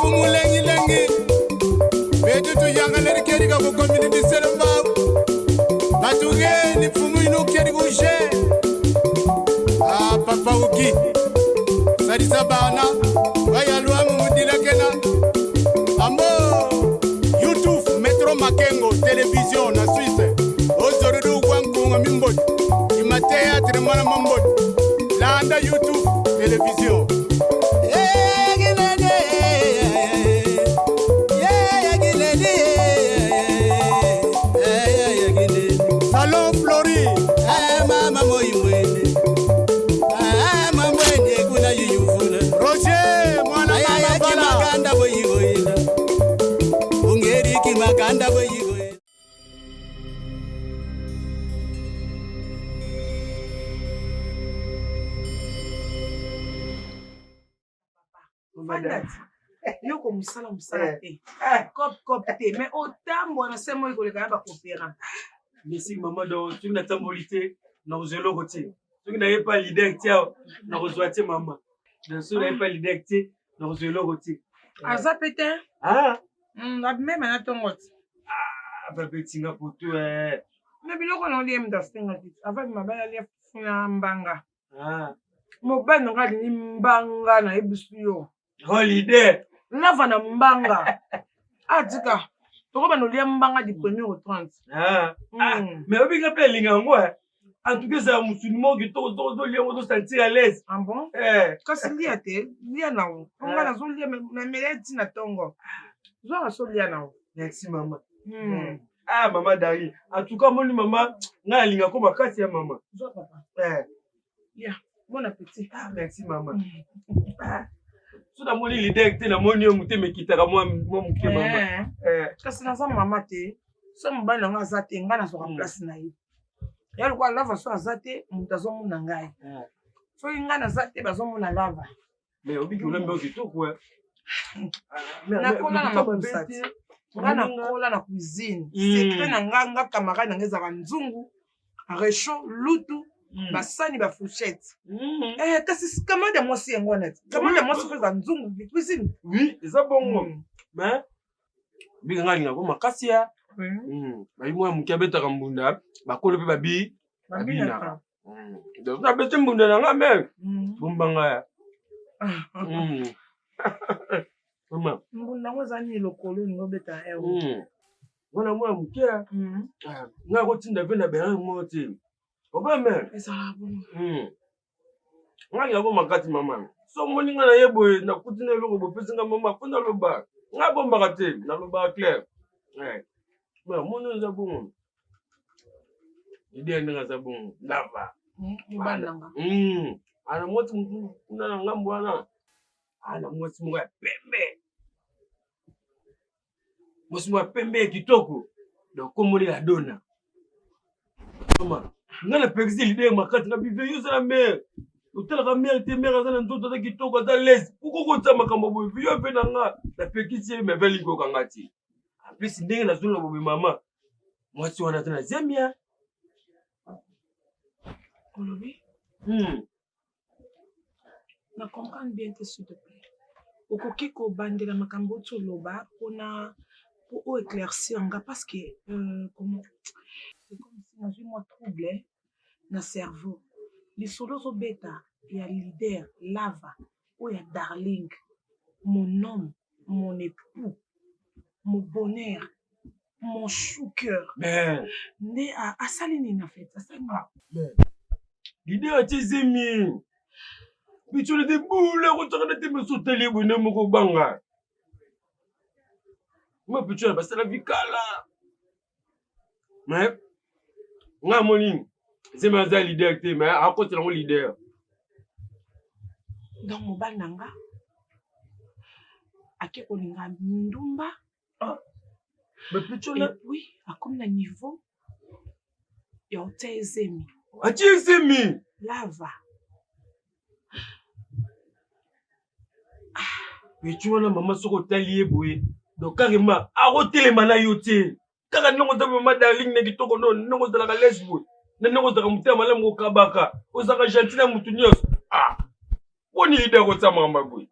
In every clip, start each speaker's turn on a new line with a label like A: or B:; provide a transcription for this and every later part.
A: Mfumu lengilengi betu tuyangaleli kerika ku commune di Selembao batugeni mfumu inu keri kuje ah, papa uki salisa bana bayalwamu mudilakena ambo youtube metro makengo television na Suisse ozorudu kwa nkunga mimboti imateatre mwana mamboti landa youtube television. Salon Flori. Roger mwana mama bala.
B: Fanda ti yoko mosala mosala eh. te eh. cop cop te mais otambwa na se moi koleka ya bacoopérant.
C: Merci mama. Donc soki natamboli te, nakozwa eloko te. Soki naye pa leader te awa, nakozwa te mama. Donc soki naye pa leader te, nakozwa eloko te.
B: Aza pe te.
C: Ah.
B: Abimema na ntongo ti.
C: Ah, babetinga poto eh.
B: Na biloko na olie mutu asenga te avant mabala alia fufu na mbanga.
C: Ah.
B: Mobali na ngai alingi mbanga, nayebisi yo.
C: Holiday.
B: Lava na mbanga. Atika tokobanda olia mbanga du premier au 30.
C: Ah. Ah, mais obika mpe alinga yango eh. En tout cas ezala mosuni moko kitoko soko ozolia yango ozosentir à l'aise.
B: Ah bon?
C: Eh.
B: Kasi lia te, lia na yo. Po nga nazolia namela ti na ntongo. Zwaka so lia na yo.
C: Merci mama. Ah mama Dari, en tout cas moni mama ngai alinga ko makasi ya mama.
B: Zwa papa.
C: Eh.
B: Lia. Bon appétit.
C: Ah merci mama. Ah. So namoni leader te, namoni yo motema ekitaka mwa mwa moke mama.
B: Eh.
C: Eh.
B: Kasi naza mama te. So mobali na nga aza te, ngai nazwaka place na ye. Ya lokola lava so aza te, moto azomona ngai. Soki ngai naza te, bazomona lava.
C: Mais obiki olambi oyo kitoko eh.
B: Nakola na makusa te. Nga nakola na cuisine. Secret na nga, nga camarade na nga ezalaka nzungu, réchaud, lutu, basani, ba fourchette. Eh, kasi camarade ya mwasi yango wana te. Camarade ya mwasi mpe eza nzungu, cuisine.
C: Oui, eza bongo. Mais obiki ngai alingako makasi ya. Bayi mwana moke abetaka mbunda, bakolo mpe babi babinaka. Donc nabeti mbunda na nga me bombanga ya. Mama.
B: Mbunda yango eza nini lokolo olingi obeta heure?
C: Mwana mwana moke ya. Nga akotinda mpe na berere moko te. Oba me.
B: Ezalaka bongo.
C: Nga alingako makasi mama. So omoni nga na ye boye, nakuti na eloko bopesi nga mama, mpo naloba. Nga abombaka te, nalobaka clair. Eh. Mais omoni oyo eza bongo. Idea ndenge aza bongo. Lava.
B: Mobali na nga.
C: Ana mwasi mosusu kuna na ngambo wana. Ana mwasi moko ya pembe. Mwasi moko ya pembe ya kitoko. Donc kombo la dona. Mama, nga napekisi leader makasi na bive yo ozala mare. Otalaka mare te, mare aza na nzoto, aza kitoko, aza lese. Pourquoi kotia makambo boye? Yo mpe na nga napekisi ye, mais alingi koyoka nga te. En plus ndenge nazoloba boye mama, mwasi wana aza na zemi ya.
B: Olobi? Na comprendre bien te, s'il te plaît. Okoki kobandela makambo oti oloba mpona po o éclaircir nga parce que comment, c'est comme si nazwi mwa trouble na cerveau. Lisolo ozobeta ya leader lava oyo ya darling, mon homme, mon époux, mon bonheur, mon chou cœur.
C: Mais
B: nde asali nini en fait? Asali nini?
C: Mais leader atie zemi. Biso te bule kotaka te biso otali boye nde moko obanga. Ma picho na basala vikala. Mais nga amoni zemi aza leader te, mais akotela yango leader.
B: Donc mobali na nga ake kolinga ndumba.
C: Ah. Mais picho na
B: Et puis akomi na niveau ya kotia ye zemi.
C: Atie zemi.
B: Lava.
C: Picho wana mama soki otali ye boye, donc carrément akotelema na yo te. Kaka ndenge oza mama darling na kitoko no, ndenge ozalaka lese boye, na ndenge ozalaka motema malamu kokabaka, ozalaka gentil na mutu nyonso. Ah, boni leader kotia makambo ya boye?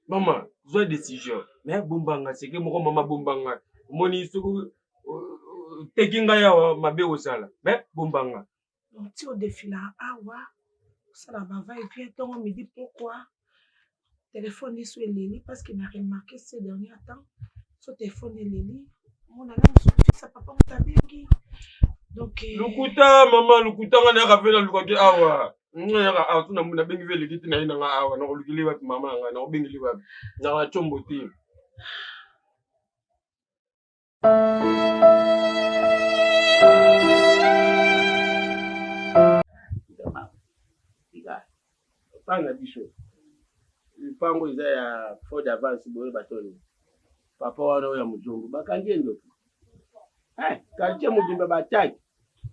C: Mama, zwa decision. Mais bombanga, seke moko mama bombanga. Omoni soki oteki ngai awa mabe osala. Mais bombanga.
B: Donc ti odefila awa, osala ba va et vient ntongo midi pokwa. Telefone liso eleli parce que na remarqué ces derniers temps so telefone eleli mona na mosusu fils ya papa moto abengi. Donc
C: Lokuta mama, lokuta nga nayaka pe nalukaki awa. Nga nayaka awa so nabengi pe eleki te naye na nga awa nakolukeli wapi mama na ngai nakobengeli wapi naka na combo te.
D: Epai na biso lupango eza ya Ford Avance boye batoni papa wana oyo ya muzombo bakangi ye ndoki eh, quartier mobimba bataki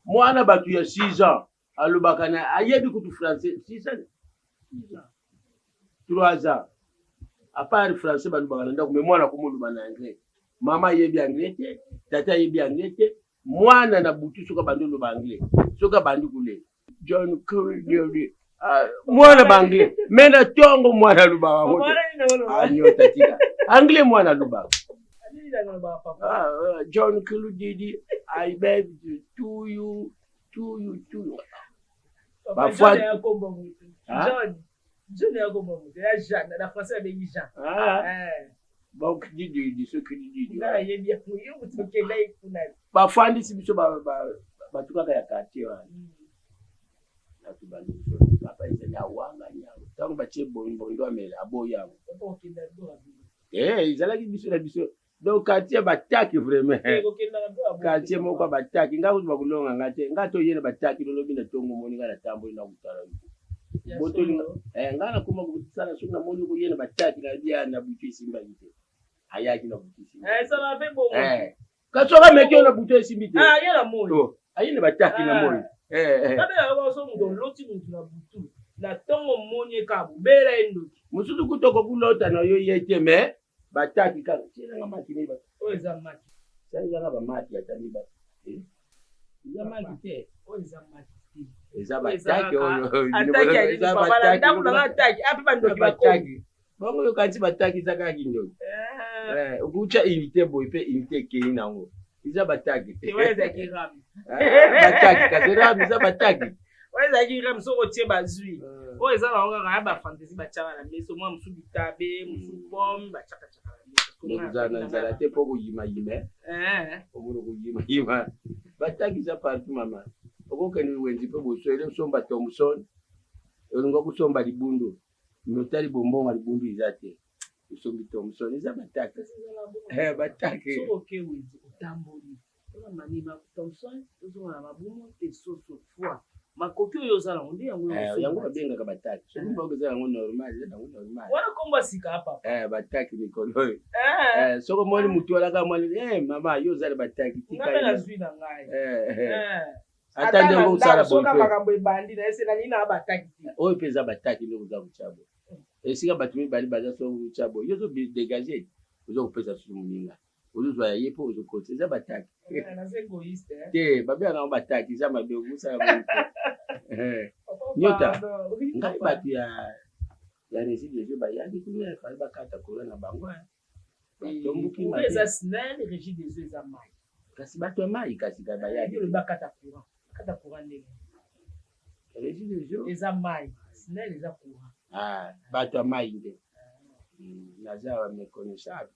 D: mwana bato ya 6 ans alobaka na ayebi kutu français 6 ans 3 ans à part français balobaka na ndako me mwana akomoloba na anglais mama ayebi anglais te tata ayebi anglais te mwana na butu soki abandi oloba anglais soki abandi kolela John Curry ah, mwana ba anglais me na ntongo mwana alobaka yango te anyota ah, tika anglais mwana alobaka ah, John Kuludidi I beg to you to you to you
E: Bafwa John John ya kombo moto ya Jean na français abengi Jean.
D: Ah. Eh. Bon kididi di so kididi.
E: Nga yebi yango yo moto okenda ye kuna.
D: Bafandisi biso ba bato kaka ya quartier wana. Bato bandi biso papa ezali awanga nyango. Ntango batie bondo amela aboyi yango. Eh ezalaki biso na biso donc quartier bataki vraiment
E: eh,
D: quartier moko ya bataki ngai kutu bakolonga ngai te ngai toye na bataki lolobi na tongo omoni ngai natamboli na kotala botoli eh, ngai nakoma kosala soki namoni okoye na bataki na bia na butu esimbaki te ayaki na butu esimbi
E: eh,
D: kasi soki ameki yo na butu esimbi te
E: ah,
D: oh, aye na bataki na moi
E: na ntongo omoni eka bobela ye ndoki
D: mosusu kutu okokulota na yo ye te mais Bataki kaka tiela nga maki mibale.
E: Oyo eza maki.
D: Salela nga ba maki ata mibale. Eh? Eza maki te.
E: Oyo eza maki te.
D: Eza bataki oyo.
E: Ataki ya nini papa na ndako na nga ataki. Ape ba ndoki bakomi.
D: Bongo yo kanisi bataki eza kaka kindoki.
E: Eh.
D: Eh, okutya unité boye mpe unité ekei nango. Eza bataki.
E: Te wana ezalaki ram.
D: Eh, bataki kasi ram eza bataki.
E: Oyo ezalaki ram soki otie bazwi. Eh. Oyo eza bango kaka ya ba fantaisie batiaka na meso mwa mosusu bitabe mosusu pomme batiakatiaka na meso.
D: Kozala na nzala te mpo koyimayima.
E: Eh.
D: Omona koyimayima. Bataki eza partout mama. Okokende wenze mpe bosoele osomba Thomson olinga kosomba libundu. Mais otali bombongo ya libundu eza te. Osombi Thomson eza batake. Eh batake.
E: Soki oke wenze otamboli oza manima Thomson ozonga na mabumu te soso foi makoki oyo oza nango nde yango
D: eh, yango babengaka batake soki mbongo eza yango normal eza yango normal
E: wana kombo ya sika papa
D: eh batake mikolo oyo eh soki omoni motu wana kaka mwana eh mama yo oza na batake
E: tika ngai nazwi na ngai
D: eh ata ndenge osala
E: boye makambo ebandi na ese nalingi na bataki te
D: oyo mpe eza bataki ndenge oza kotya boye esika bato mibale baza soki kotya boye yo ozo dégage oza kopesa susu moninga ozozwa ya ye mpo ozokotisa eza bataki te babengaka yango bataki eza mabe okosala boye te nyota ngai bato ya ya reside ezo bayaki kuna efali bakata courant na bango
E: Batomboki mabe. Eza SNEL, Regie des eaux eza mayi.
D: Kasi bato ya mayi kasi ka bayaki.
E: Yo bakata courant. Kata courant ndenge.
D: Regie des eaux
E: eza mayi. SNEL eza courant.
D: Ah, bato ya mayi nde. Hmm, naza méconnaissable.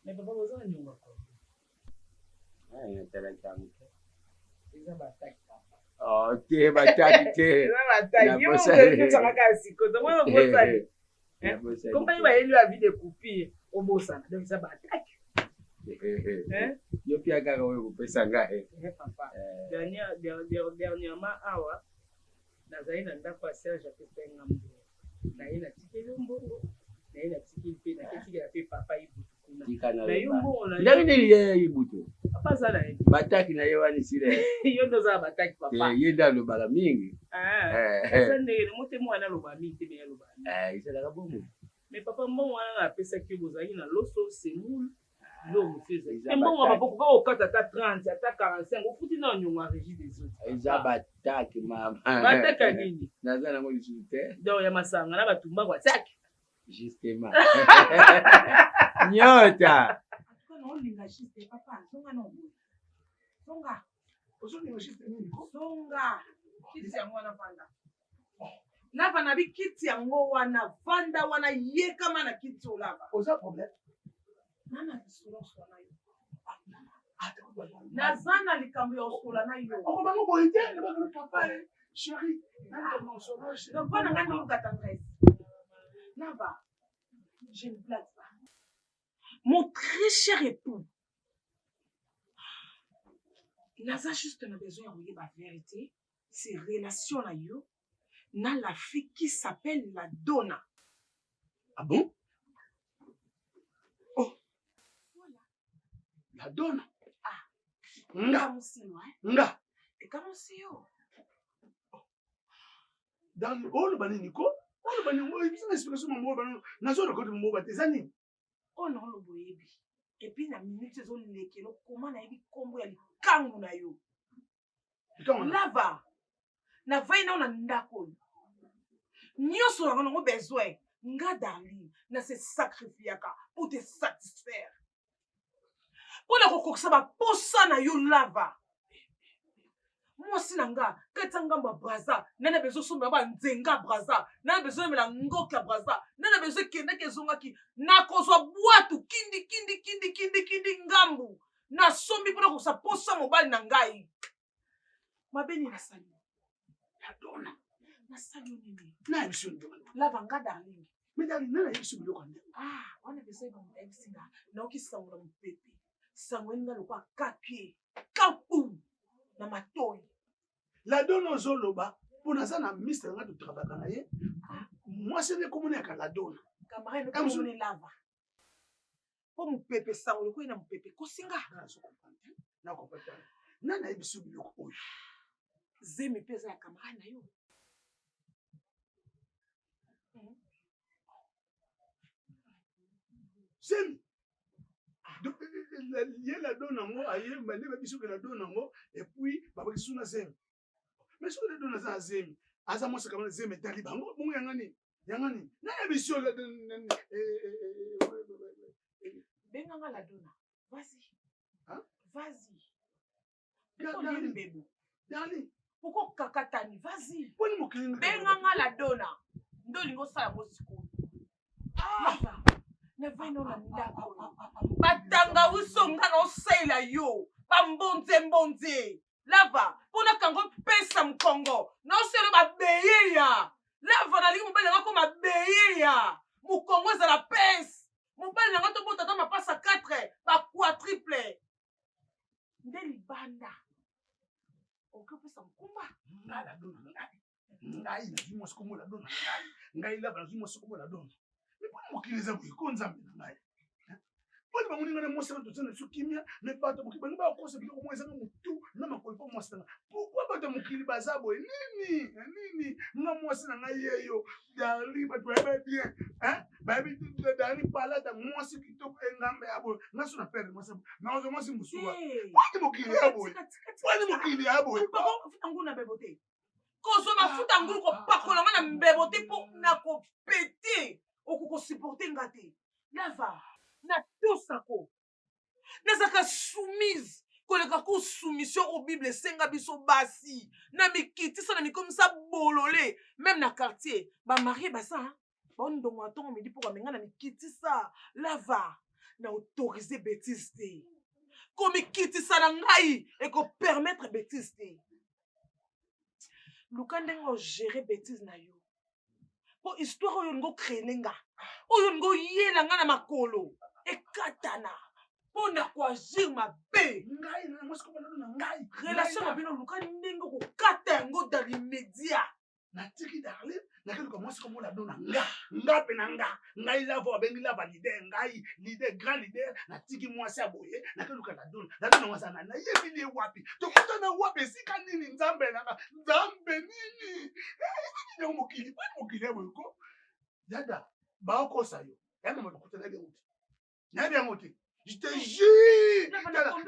E: Mais papa boza na nyongo ya
D: Ah, natalaki yango te.
E: Eza ba attaque papa.
D: Oh, te bataki te.
E: Eza ba attaque. Yo ozalaka kaka sikoyo. Tomoni obosani. Compagnie bayeli yo avis de coupure obosana. Donc eza ba attaque.
D: Yo pia kaka oyo kopesa ngai.
E: Papa. Dernièrement awa nazali na ndako ya Serge apesaki nga mbongo. Naye natikeli yo mbongo, naye natikeli mpe naketikela mpe papa Ibutu kuna.
D: Tika na
E: yo mbongo na
D: ndenge nini ye Ibutu?
E: Papa aza na ye.
D: Bataki na ye wana esila.
E: Yo nde oza na bataki papa.
D: Ye nde alobaka mingi.
E: Ah, eza ndenge nini motema wana aloba mingi te me aloba mingi.
D: Eh, ezalaka bongo.
E: Mais papa mbongo wana napesaki yo bozalaki na loso semoule biloko mosusu ezali te mbongo ya papa okoka kokata ata 30 ata 45 ofuti na niongo ya régie des eaux
D: eza batake mama
E: batake ya nini
D: naza nango lisusu te
E: donc ya masanga na batumbako atake.
D: Justement. Nyota.
B: Olinga juste papa, zonga na oboyi. Zonga.
F: Ozolinga juste nini ko?
B: Zonga. Kiti yango wana vanda. Lava na bi kiti yango wana vanda wana yekama na kiti olava.
F: Oza problème?
B: Nana lisolo oswana yo. Naza na likambo ya osola na yo.
F: Okobanga boye te, lobaka papa eh, chérie.
B: Donc mpo na ngai noluka tendresse. Lava, je ne blague pas. Mon très cher époux, naza juste na besoin ya koyeba vérité c'est relation na yo na la fille qui s'appelle la Donna.
F: Ah bon? Oh.
B: Voilà.
F: La Donna.
B: Ah.
F: Nga.
B: Ekamusi yo, hein?
F: Nga.
B: Ekamusi yo.
F: Dans oloba nini ko? Oloba nini? Oyo biso na explication mambo oyo bano nazo record mambo ba te eza nini?
B: Oyo na oloba oyebi. Et puis na minute ezolekela okoma nayebi nkombo ya likangu na yo. Lava. Navai nao na ndako oyo. Nyonso nanga nango besoin. Nga Darling na se sacrifiaka pour te satisfaire. Mpo na kokokisa baposa na yo Lava. Mwasi na nga kati ya ngambo ya Brazza, nani na besoin osombela banzenga ya Brazza, nani na besoin omela ngoki ya Brazza, nani na besoin ekendaki ezongaki, nakozwa bwatu kindi kindi kindi kindi kindi ngambu nasombi mpo nakokisa posa mobali na ngai. Mabe nini nasali?
F: Ladona.
B: Nasali yo nini?
F: Nayebisi yo nini?
B: Lava nga darling.
F: Mais darling, nani ayebisi yo biloko ya ndenge?
B: Ah, wana besoin yeba moto ayebisi nga. Nayoki sango na mopepe. Sango ye nga lokola kake. Kapu na matoi.
F: Ladona ozoloba mpo naza na mister nga totravaka na ye. Mwasi nde komona yaka Ladona.
B: Camarade no komona lava. Mpo mopepe sango lokola na mopepe ekosi nga.
F: Na comprendre. Nani ayebisi yo biloko oyo?
B: Zemi mpe eza ya camarade na yo.
F: Zemi. Ye la dona yango ayemba nde bayebi soki la dona yango et puis babaki suna zemi. Mais soki la dona aza na zemi, aza mwasi kama zemi etali bango, bongo yanga nini? Yanga nini? Nani ayebisi yo
B: Benga nga la dona. Vas-y.
F: Hein?
B: Vas-y.
F: Darling.
B: Mbebo.
F: Darling.
B: Pourquoi okakatani? Vas-y.
F: Poni mokili nga.
B: Benga nga la dona. Nde olingi osala yango sikoyo. Ah! Navai nao na ndako oyo. Batangawisi nga na osalela yo. Bambonze mbonze. Lava, mpo nakanga opesa mokongo. Naosala babeyeya. Lava nalingi mobali nanga akoma beyeya. Mokongo ezala pese. Mobali nanga tobota ata mapasa 4, ba quadruple. Nde libanda. Okoki opesa mokumba.
F: Nga la dona ngai. Ngai nazwi mwasi kombo la dona ngai. Ngai lava nazwi mwasi kombo la dona. Mais pona mokili eza boye ko nzambe na ngai. Pona bamoni ngai na mwasi na toza na biso kimia, mais bato mokili balingi bakosa biloko moko ezanga motu na makolo mpo mwasi na ngai. Pourquoi bato ya mokili baza boye? Nini? Nini? Nga mwasi na ngai yeyo. Darling bato bayebi bien. Hein? Bayebi Darling palata mwasi kitoko engambe ya boye. Nga so na perdre mwasi ya boye. Nakozwa mwasi mosusu. Pwani mokili ya boye. Pwani mokili ya boye.
B: Mafuta ngulu na mbebo te. Kozwa mafuta ngulu kopakola nga na mbebo te mpo nakopete. Okokosupporte nga te. Lava. Natosako. Nazalaka soumise koleka ko soumission oyo Bible esenga biso basi. Na mikitisa na mikomisa bolole. Meme na quartier. Ba marie baza. Ba ndongo na tongo midi pokwa menga na mikitisa. Lava. Na autoriser bêtise te. Komikitisa na ngai eko permettre bêtise te. Luka ndenge ogérer bêtise na yo. Po histoire oyo olingi ocréer nga. Oyo olingi oyela nga na makolo. Ekatana. Mpo na koagir mabe.
F: Ngai na mwasi kombo na ngai.
B: Relation na bino luka ndenge okokata yango dans l'immédiat.
F: Natiki Darling, nakeluka mwasi kombo na dona nga. Nga pe na nga. Ngai lava babengi lava leader ngai, leader grand leader, natiki mwasi ya boye, nakeluka la dona. La dona mwasi na nayebi ye wapi. Tokutana wapi esika nini nzambe na nga. Nzambe nini? Eh, nini mokili? Poni mokili ya boye ko? Dada, baokosa yo. Ya mama tokutana yebi yango te. Nayebi yango te. Je te jure.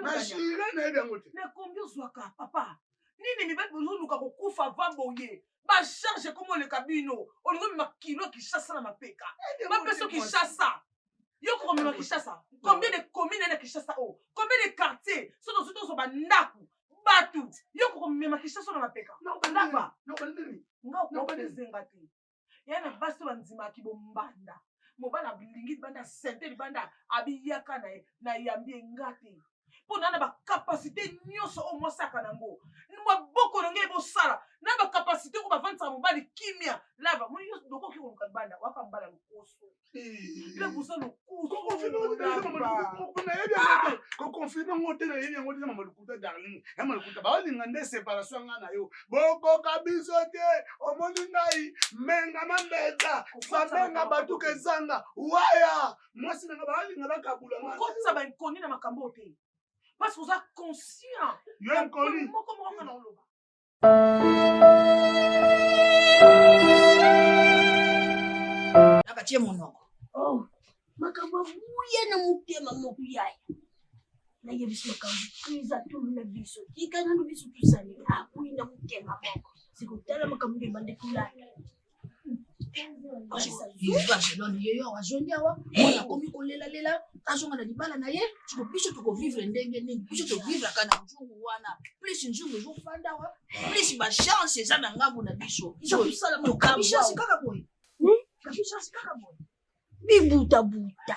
F: Na jure nayebi yango te.
B: Na combien ozwaka papa? Nini mibali bozoluka kokufa va boye bacharge ekoma oleka bino olingi omema kilo ya Kinshasa na mapeka bapesa Kinshasa yo okomema Kinshasa combien de commune na Kinshasa oyo oh? Combien de quartier soki tozwi tozwa bandako bato yo okomema Kinshasa na mapeka ndapa nga okopezenga te ya na basi oyo bandimaki bombanda mobali alingi libanda sente libanda abiyaka na ye nayambi ye nga te mpo na na bakapasite nyonso oyo mwasi aka nango maboko na ngai ebosala na bakapasite oyo bavandisaka mobali kimia lava moni yo dokoki koluka libanda waka mbala lokoso lava oza
F: lokosokokonfirme yango te nayebi yango te mama lokuta darling ya malokuta baolinga nde separation nga na yo bokoka biso te omoni ngai menga mambeta bamenga batuka ezanga waya mwasi nanga balinga bakabula
B: okotisa bainkoni na makambo oyo te parce que oza conscient
F: yo inkoni
B: moko moko nga na oloba.
G: Nakatie monoko.
H: Oh, makambo abuya na motema moko yaya nayebisi makambo eza tulu na biso tika nanu biso tosali akuyi na motema moko sikotala makambo nde ebande kolanda.
G: Barcelone ye yo azongi awa mwana akomi kolelalela azonga na libala na ye siko biso tokovivre ndenge nini biso tovivraka na nzungu wana plus nzungu ezofanda awa plus bachance eza na ngambo na biso tokabi chance kaka boye kabi chance kaka boye
H: bibutabuta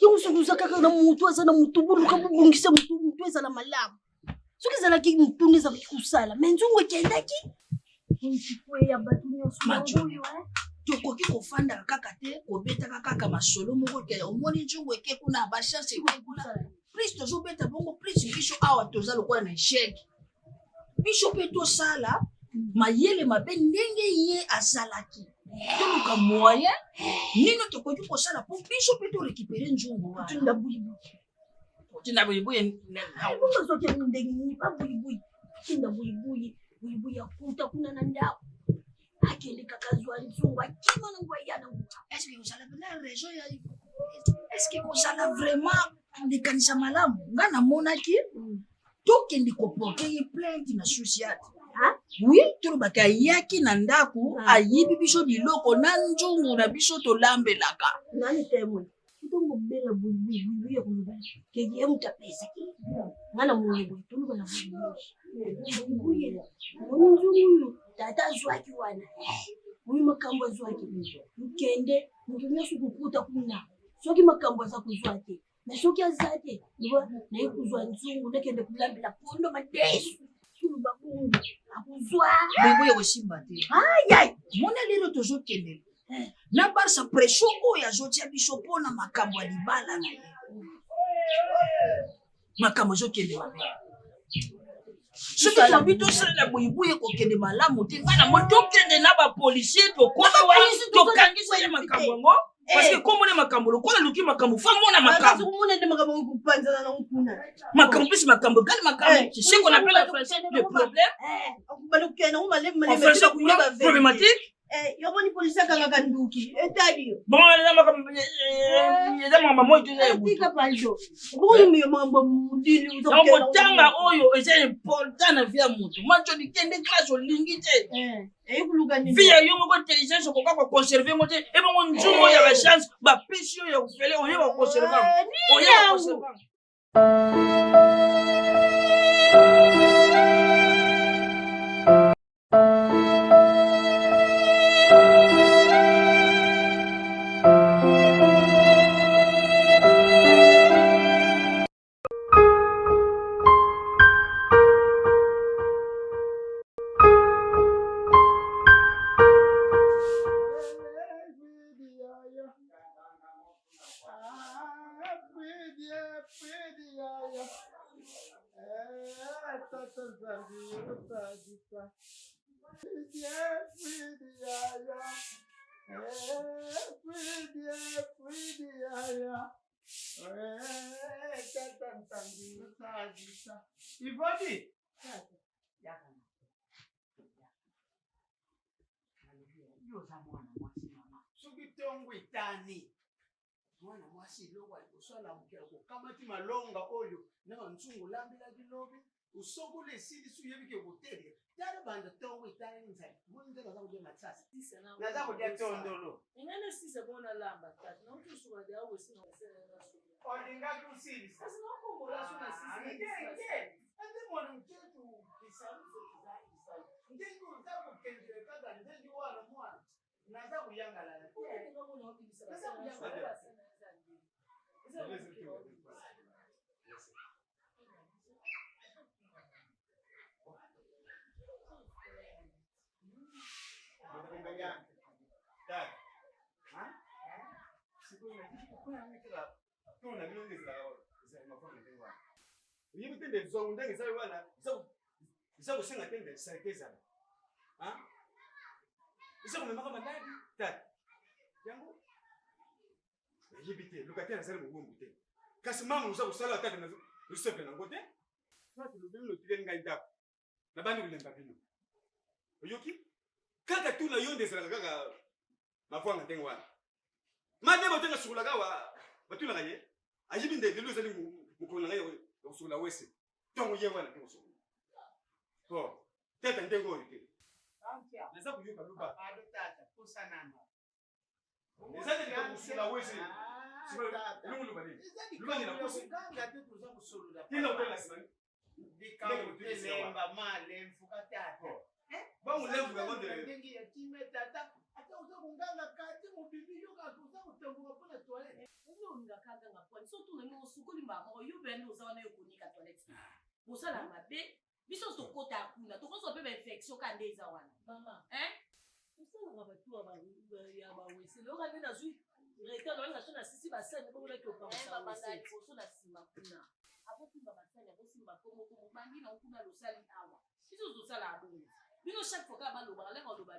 H: yango soki oza kaka na motu aza na motu boluka bobongisa motu motu ezala malamu soki ezalaki motu nde ezalaki kosala me nzungu ekendaki ya bato nyonso oyo
G: tokoki kofandaka kaka te kobetaka kaka masolo moko te omoni nzungu eke kuna bachance eke kuna plus tozobeta bongo plus biso awa toza lokola na echec biso mpe tosala mayele mabe ndenge ye azalaki toluka moyen nini tokoki kosala mpo biso mpe torekipere nzungu
H: wana
G: otinda buyibuyi
H: azwaki yango ndenge nini babuyibuyi tinda buyibuyi buyibuyi akuta kuna na ndako akende kaka azwa nzungu akima nango aya nango.
G: Est-ce que ozala na raison ya est-ce que kozala vraiment likanisa malamu nga namonaki tokende koporte ye plainte na sociate oui tolobaka ayaki na ndako ayibi biso biloko na nzungu na biso tolambelaka.
H: Nani témoin ntongo bela buyibuyi buyibuyi ya koloba keke ye moto apesaki nga na moni boye toloba na buyibuyi buyibuyi moni nzungu oyo tata azwaki wana oyo makambo azwaki okende moto nyonso kokuta kuna soki makambo aza kozwa te me soki aza te naye kozwa nzungu nakende kolambela pondo madesu toloba bongo akozwa
G: boyeboye kosimba te
H: ayai
G: mona lelo tozokende na barsa pression oyo azotia biso mpona makambo ya libala na ye makambo ezokende mabe soki tobi tosalela buyibuyi ekokende malamu te ngai namoni tokende na bapolisier tokomi wana tokangisa ye makambo yango parce que komona makambo lokola luki makambo fa mona makambo makambo mpesi makambo egali makambo c'est ce qu'on appelle en français le problème en français problématique.
H: Yomoni polisi akangaka nduki etali yo.
G: Bon eza makambo eza makambo moi toza ya butu.
H: Tika pajo. Bongo yo makambo mudili
G: uzo. Donc kotanga oyo eza important na vie ya moto. Mancho kende classe olingi te.
H: Eyekuluka nini?
G: Vie ya yo moko intelligence okoka ko conserver ngo te. Ebongo nzungu ya ba chance ba pesi yo ya ofele oyeba ko conserver. Oyeba ko conserver.
E: Ivoni! Yo oza mwana mwasi mama. Soki ntongo etani mwana mwasi eloko ya liboso alamukela kokamati malonga oyo na banzungu olambelaki lobi.
I: Usokoli esilisi oyebi ke koteleka. Tala banda ntongo etala nzala. Moni nde naza kolia masasi. Naza kolia tondolo.
E: Ngai nasisa bongo nalamba tata. Nauti kosukola deja wese na
I: Olingaki osilisa.
E: Kasi nakombola so nasisi.
I: Ndenge ete mwana nketu kisaluso kisalu. Ndenge oza kokendele kaka ndenge wana mwana. Naza koyangalala te. Naza koyangalala.
C: Oyebi te nde zongo ndenge ezali wana eza kosenga te nde salite ezala eza komemaka maladi tata yango nayebi te locataire azali mowumbu te kasi mama oza kosala ata nosepela nango te lobi lotikeli ngai ndako nabandi kolemba bino oyoki kaka tuna yo nde ezalaka kaka mavwanga ndenge wana made botenga sukolaka awa batunaka ye ayebi nde lelo ezali mokolo na ngai ya kosukola wese ntongo ye wana nde kosukola po tata ndenge oyo te naza koyoka loba eza te likambo kosula wese elongo loba nini loba nini nakosi tina otala na nsima
I: likambo telemba malemfuka tata
C: bango lemfuka ngo nde
I: ndenge ya kimia tata ata oza konganga kati mobimbi yoka oza kotamboka mpo na toilette
J: oyo olingaka aganga pwani so tuna nini osukoli mbala moko yo mpe nde oza wana yo konika toilette te bosala mabe biso tokota kuna tokozwa mpe bainfection ka nde eza wana
E: mama
J: hein
E: osalaka bato ya bawese loka nde nazwi retard nalinga so nasisi basani bongo naki
J: opangisa liboso na nsima kuna akosimba basani akosimba kombo bangi na kuna losali awa biso tosalaka bongo bino chaque fois kaka balobaka leka oloba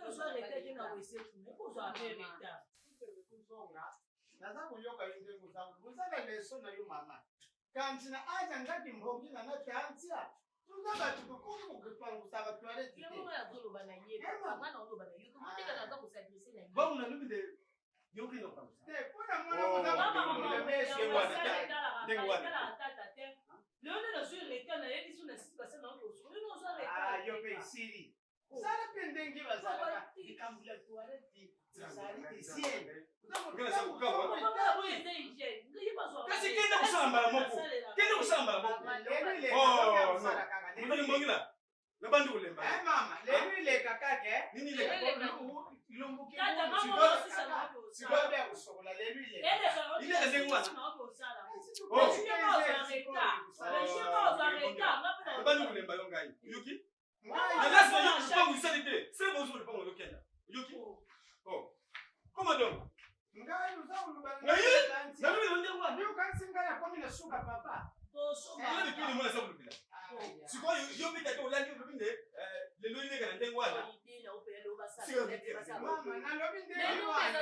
E: ozwa retard te na wese kuna okozwa mpe retard
I: naza koyoka yo ndenge oza oza na leso na yo mama kanti na aja ngaki mbongi na nga tantia tuza bato tokoki kopangusaka toilette te
J: yango nga nazoloba na ye papa nga nazoloba na yo tokotika naza kosadresse na ye
C: bongo nalobi nde yoki na kopangusa
I: te mpo na mwana koza
C: ndenge wana
E: tata te lelo nde nazwi retard nayebi so nasisi basali na okosuka yo nozwa retard
I: yo mpe esili sala mpe ndenge bazalaka likambo ya toilette ezali esiele
C: kasi kende kosala mbala moko kende kosala mbala moko mbongila nabandi kolemba
I: lelo ileka kaka
C: nini ileka
I: sikoyo ya kosokola lelo
C: ileka ndenge wana nabandi kolemba yo ngai oyoki nalasi na yo lupango esali te se bozo lupango yokenda oyoki oh comment donc
I: ngai oza koloba
C: nalobi na ndenge wana
I: yokanisi ngai nakomi na suka papa
C: oyebi tuni mwana aza kolobela sikoyo yo mpe tata olandi olobi nde lelo ileka na ndenge wana
I: mama nalobi ndenge wana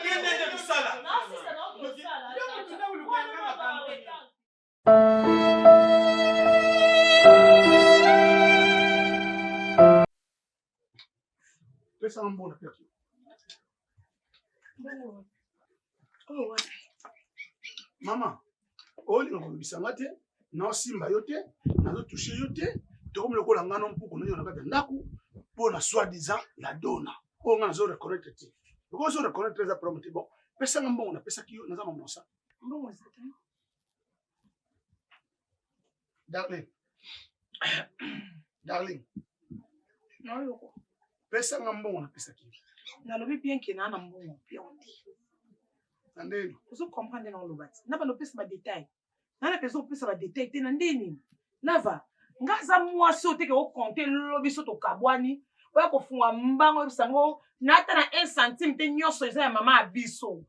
C: kende nde kosala
I: yo motu nde olukanga makambo
F: Pesa mbona pia kiyo. Mama, olinga kolobisa nga te, naosimba yo te, nazotouche yo te, tokomi lokola nga no mpuku nonyo na kati ya ndako mpo na soi disant la dona oyo nga nazo reconnaitre te. Lokola ozo reconnaitre eza problème te. Bon, pesa nga mbongo napesaki yo, naza mamosa.
B: Mbongo eza te.
F: Darling. Darling.
B: Naoyoko.
F: Pesa nga mbongo napesaki yo.
B: Nalobi bien ke naa na mbongo pion te.
F: Na ndeni.
B: Ozo comprendre na oloba ti. Na bando pesa ba détails. Na na pesa opesa ba détails te na ndeni. Lava, nga aza mwasi oyo te ke okonte lobi so tokabwani oya kofunga mbango oyebisa ngo na ata na 1 centime te nyonso eza ya mama ya biso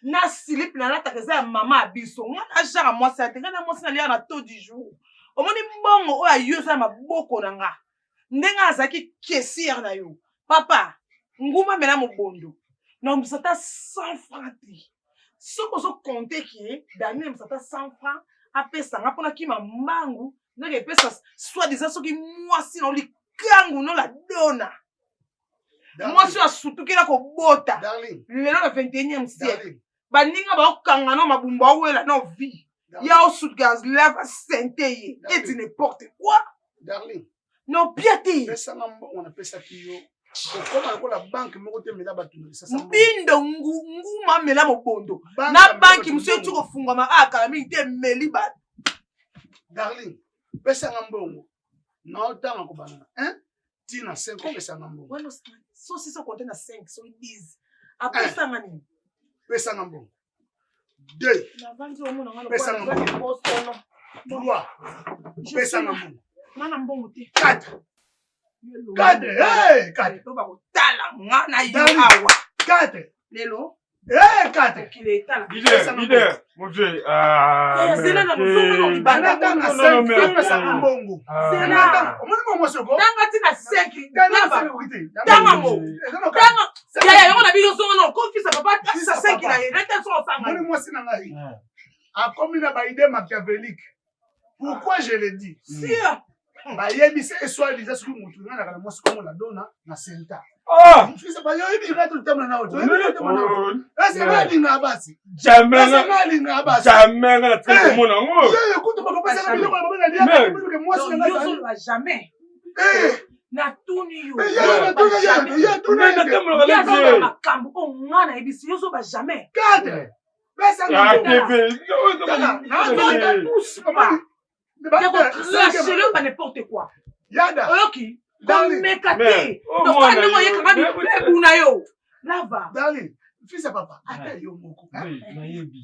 B: na silipe nalataka eza ya mama ya biso nga na genre mwasi ya te nga na mwasi naliaka na taux du jour omoni mbongo oyo ayo eza ya maboko na nga ndenge azalaki caissière na yo papa nguma mela mobondo na mbisa ata 100 franc te soki ozo compte ke daniel mbisa ata 100 franc apesa nga mpona kima mbangu ndenge epesa soit disant soki mwasi na likangu no la dona mwasi oyo asutukela kobota lelo na 21e siècle. Baninga baokanga no mabumbu awela no vie. Ya osuka lava sente ye. Et tu n'importe quoi.
F: Darling.
B: No pia te.
F: Pesanga mbongo napesaki yo. Okoma lokola banque moko te mela bato na lisasa.
B: Mbindo nguma mela mobondo. Na banque mosusu eti kofungwama a kala mingi te meli bato.
F: Darling, pesanga mbongo. Na otanga kobanda na 1 ti na 5 opesanga mbongo.
B: Sosi so compter na 5, so 10. Apesanga nini?
F: Pesanga mbongo. 2 pesanga mbongo. 3 pesanga mbongo.
B: Nga na mbongo te.
F: 4 4 hey 4
B: to bakotala nga na yo awa.
F: 4
B: lelo
F: Eh, 4
B: mokili etala.
C: Leader, leader, mon vieux. Ah,
B: zela na mozongo na libanda.
F: Tanga 5 pesanga mbongo.
B: Zela.
F: Omoni mbongo soko?
B: Tanga ti na 5. Tanga ngo. Tanga. Ya yango na biso zongo na kofisa papa tisa 5 na ye. Nete so osanga.
F: Omoni mwasi na ngai. Akomi na ba idée machiavélique. Pourquoi je le dis?
B: Sia.
F: Bayebisi eswali eza soki motu ngai nakala mwasi kongo na dona na senta.
C: Jamais nga natikali komona yango.
B: Jamais. Natuni yo. Makambo oyo nga nayebisi yo ozoba jamais. Crachele ba n'importe quoi.
F: Yada.
B: Oyoki? Komeka te. Lokola ndenge oyekanga bibebu na yo. Lava.
F: Darling, fils ya papa, ata yo moko.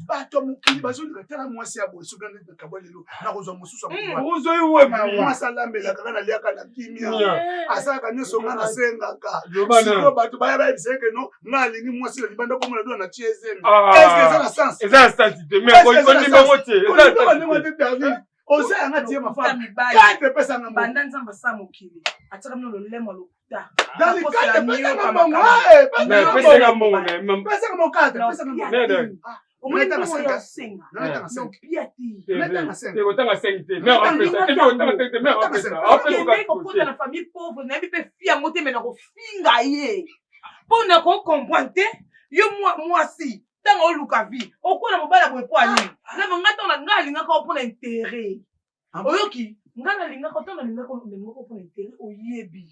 F: Bato ya mokili bazolinga tala mwasi ya boye soki nde nakabwa lelo nakozwa mosusu mwasi alambelaka nga naliaka na kimia asalaka nyonso nga nasengaka sikoyo bato baya bayebisa ye keno nga alingi mwasi na libanda komona doa na tie ezemi eske eza na sens
C: eza na sens te mais kondima yango te
F: kondima te darling oza yanga tie mafaa kate epesanga
B: banda nzambe asala mokili atiaka bino lolemo ya lokuta
F: dali kate epesanga mbongo
C: pesanga mbongo
F: pesanga mbongo kate pesanga mbongo
C: kotanga 5 te
B: kokota na famille pauvre nayebi mpe fi yango te me nakofinga ye mpo na kocomprendre te yo mwasi ntango oluka vie okola mobali ya boye mpo anini naba ngai ntango ngai alingaka yo mpo na interet oyoki ngai nalingaka ntango nalingaka nalingaka mpo na interet oyebi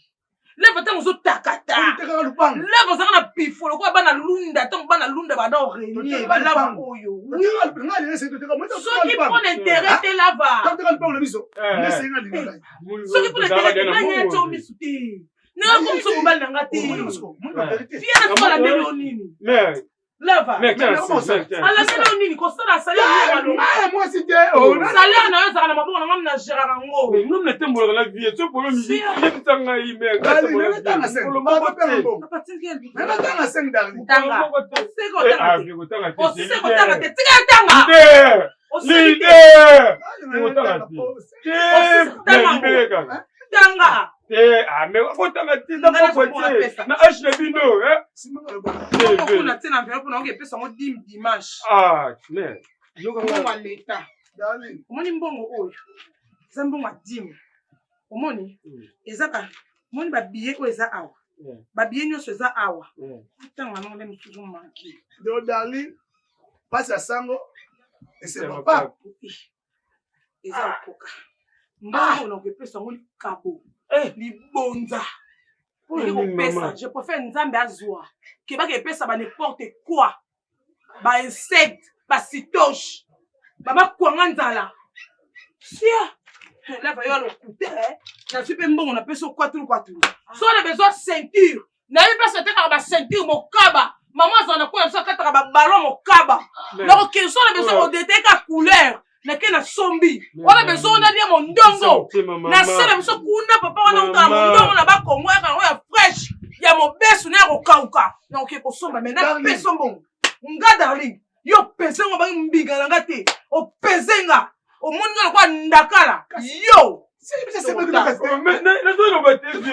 B: leva ntango ozotakata leva ozalaka na pifo lokola bana lunda ntango bana lunda banda orenie balava oyo soki mpo na interet te lava soki mpo na interet te ngai nyati yo misu te nanga komisa mobali na nga te fia na soka alandeli yo nini lava alandeli yo nini kosala salaire
F: mwasi te
B: salaire na yo ezalaka na maboko na nga na geraka yango
C: ngam natambolaka na vie so problème yebisa ngai
B: oseko te tika tanga
C: leader kotanga te kaka
B: tanga
C: te ah mais kotanga te eza propre te na age na bino
B: kuna te na enveloppe na okepesa yango dim dimanche
C: ah mais
B: mbongo ya leta omoni mbongo oyo eza mbongo ya dime omoni eza ba omoni babillet oyo eza awa babillet nyonso eza awa ntango yango nde mosusu manke
F: donc darling mpasi ya sango esengo pape
B: eza okoka mbongo na kopesa yango likabo libonza olingi kopesa je préfère nzambe azwa kebaka epesa ba n'importe quoi ba insecte ba citoche bamakwanga nzala sia lava yo alokute nazwi mpe mbongo napesi okwatulu kwatulu so na besoin ceinture nayebi mpasi atekaka ba ceinture mokaba mama azala na koya biso akataka baballon mokaba nakokende so na besoin odeteka couleur nake na sombi wana besoin nalia mondongo na se na biso kuna papa wana utala mondongo na bakongo yaka yango ya fresh ya mobesu na ya kokauka nakoke kosomba me napeso mbongo nga darling yo opese ngo bangi mbinga na nga te opese nga omoni nga lokola ndakala yo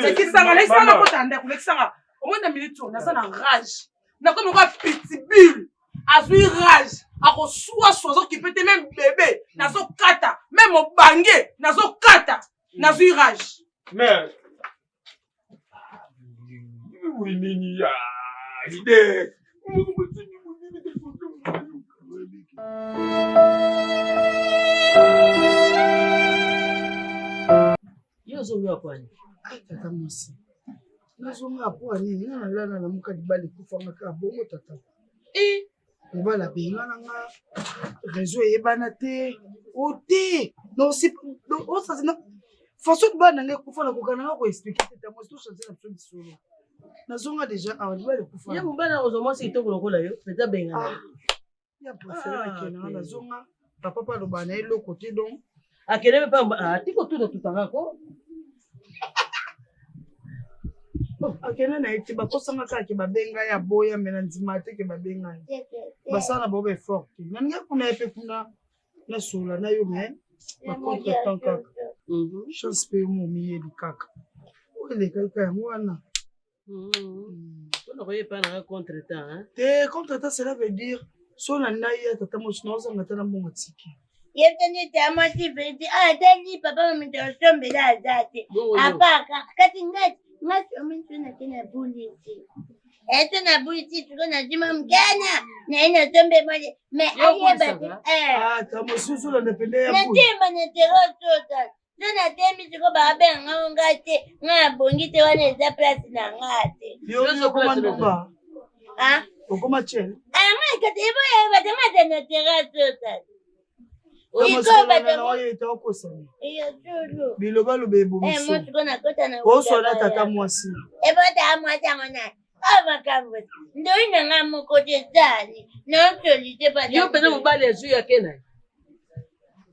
B: lekisanga lekisanga nakota ndako lekisanga omoni na minute oyo naza na rage nakomi lokola pitbull azwi rage akoswaswa azokipe te meme bebe nazokata meme mobange nazokata nazwi rage
C: mais nini ya leader.
E: ozongi wa kwani?
I: Ai tata mwasi. Nazonga po nini? Nga nalala nalamuka libala ekufanga kaka bongo tata.
E: Eh,
I: Mobali abengana nga réseau eyebana te. O te. Non, façon libala na nga ekufa nakoka na nga ko expliquer te tata mwasi to change na biso lisolo. Nazonga déjà awa libala ekufa.
E: Ye mobali akozwa mwasi kitoko lokola yo, mpenza abengana yo.
I: Ya préféré
E: Ah,
I: nakende nga
E: te.
I: nazonga papa mpe alobaka na ye eloko te donc
E: Akende mpe pamba, ah, tiko tuna tutanga ko.
I: Akende na ye te, bakosanga kaka ke babenga ye aboya, me na ndima te ke babenga ye. Basala na bango baeffort te. Nalingi kuna ye mpe kuna nasola na yo, me bacontre temps kaka. Chance mpe yo momiyeli kaka oyo elekaki ka yango wana.
E: Mpona koyeba nanga contre temps, hein?
I: Te, contre temps, cela veut dire so na ngai ya tata mosi naozanga te na mbongo tiki.
H: Ye mpe nde mwasi vedi atali papa mamito osombela aza te.
E: Bongo yo.
H: Apaka kati ngai ngai somi ntuna te na bulisi eto na bulisi siko nazima mokena naye nasombe mwasi me
E: Yo
H: ayeba te.
E: obulisaka?
I: Ah, ta mosi ozolanda pende ya boye.
H: Natemba na terosota so natemi siko babenga ngango ngai te, ngai abongi te, wana eza place na ngai te.
I: Yo yo okoma ndumba.
H: Ah?
I: Okoma chele.
H: Ah, ngai kati eboyeba te, ngai te na terase ota.
I: Ta mosi
H: Iko
I: kolanda
H: bato
I: na oyo ete okosana.
H: Iyo solo.
I: Bilobaloba
H: Eh,
I: ebomiso.
H: motuko nakota na
I: Oswana tata mwasi.
H: Ebota mwasi yango na oyo makambo ndoi na ngai moko te ezali naosolise.
E: Yo mpenza mobali azwi yake na ye.